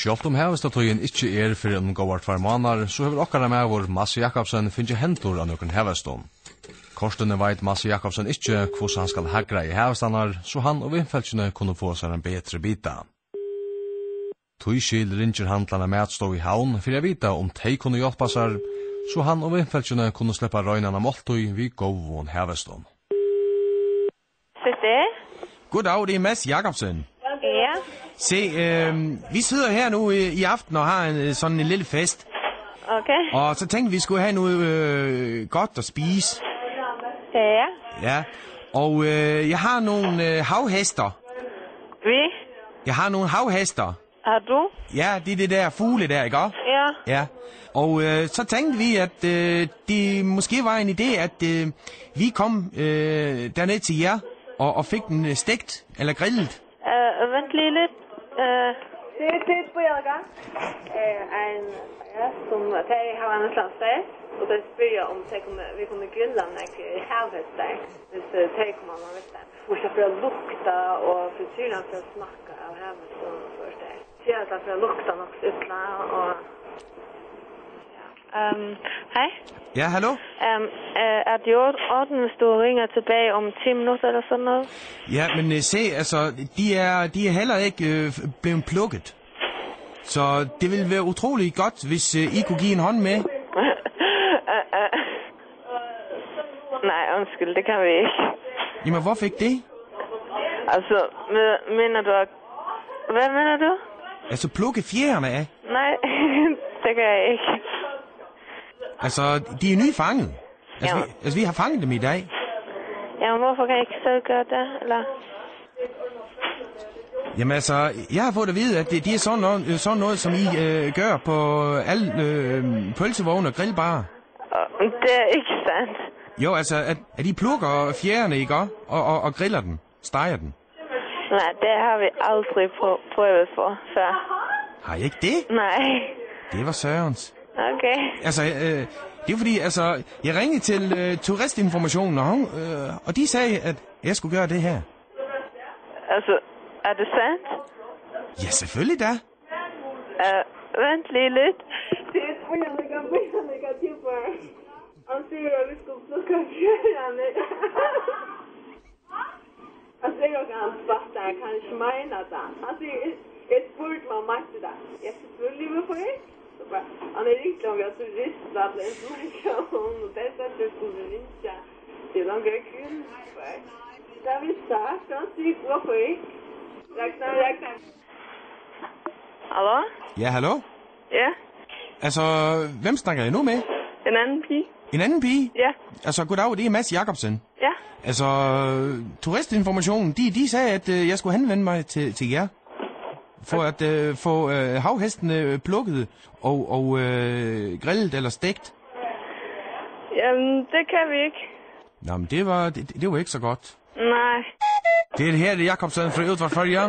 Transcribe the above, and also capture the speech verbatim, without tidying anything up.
Sjálvt um havhestatíðin ikki er fyrr enn um góðar tveir mánaðar, so hevur okkara maður Massi Jakobsen fingið hendur á nøkrum havhestum. Kortini veit Massi Jakobsen ikki, hvussu hann skal hagræða havhestarnar, so hann og vinfólkini kunnu fáa sær ein betri bita. Tískil ringir hann til eina matstovu í Havn fyri at vita, um tey kunnu hjálpa sær, so hann og vinfólkini kunnu sleppa at royna eina máltíð við góðum havhestum. Sættu. Goddag, det er Mads Jakobsen. Ja. Se, øhm, vi sidder her nu i, i aften og har en, øh, sådan en lille fest. Okay. Og så tænkte vi skulle have noget, øh, godt at spise. Ja. Ja. Og, øh, jeg har nogle, øh, havhester. Vi? Jeg har nogle havhester. Har du? Ja, det er det der fugle der, ikke også? Ja. Ja. Og, øh, så tænkte vi, at, øh, det måske var en idé, at, øh, vi kom, øh, derned til jer og, og fik den, øh, stegt eller grillet. Øh, vent lige lidt. Øh. Det, det bryder jeg godt. Øh, en, ja, som, at jeg har en slags fest, og det spyr jeg, om jeg kunne, vi kunne grille en, øh, havhest der, hvis, øh, jeg kommer med det. Hon skal fara at lukta, og frityrurnar fara at smakka av havhestum og so er tað. Siga, at tað fer at lukta nokk so illa, og, ja. Ehm, hej. Ja, hallo? Ehm, øh, er det i orden, hvis du ringer tilbage om ti minutter eller sådan noget? Ja, men, øh, se, altså, de er, de er heller ikke, øh, f-, blevet plukket. Så det ville være utrolig godt, hvis, øh, I kunne give en hånd med. Nej, undskyld, det kan vi ikke. Jamen, hvorfor ikke det? Altså, me-, mener du, at, hvad mener du? Altså, plukke fjerene af? Nej, det kan jeg ikke. Altså, de er nyfanget. Altså, ja, vi, altså, vi har fanget dem i dag. Jamen, hvorfor kan jeg ikke selv gøre det, eller? Jamen, altså, jeg har fået at vide, at det, det er sådan noget, sådan noget, som I, øh, gør på alle, øh, pølsevogne og grillbarer. Det er ikke sandt. Jo, altså, at, at I plukker fjerene, ikke? Og, og, og griller den, steger den. Nej, det har vi aldrig prø-, prøvet på før. Har I ikke det? Nej. Det var sørens. Okay. Altså, øh, det er fordi, altså, jeg ringede til, øh, turistinformationen, og, hun, øh, og de sagde, at jeg skulle gøre det her. Altså, er det sandt? Ja, selvfølgelig da. Øh, vent lige lidt. Det er, jeg ligger, jeg ligger til på. Og så er vi skulle plukke fjerne. Hann sigur okkurt, hann spottar, hann kann ikki meina tað. Hann sigur, eg, eg spurdi, um hann meinti tað. Ja, selvfølgelig, men for ikke? So bara, hann er ikki langt, at turist, at lesa meira om, og tað er sum at ringja. Tað er langt, eg kunne. Tað vil sagt, hann sigur, hvorfor ikke? Ragnar, Ragnar. Hallo? Ja, hallo? Ja. Altså, hvem snakker jeg nu med? En anden pige. En anden pige? Ja. Altså, goddag, det er Mads Jakobsen. Ja. Altså, turistinformationen, de, de sagde, at, øh, jeg skulle henvende mig til, til jer. For at, øh, få, øh, havhestene plukket og, og, øh, grillet eller stegt. Jamen, det kan vi ikke. Nå, men det var, det, det var ikke så godt. Nej. Det er her, det er Jakobsen fra Udvart Førja.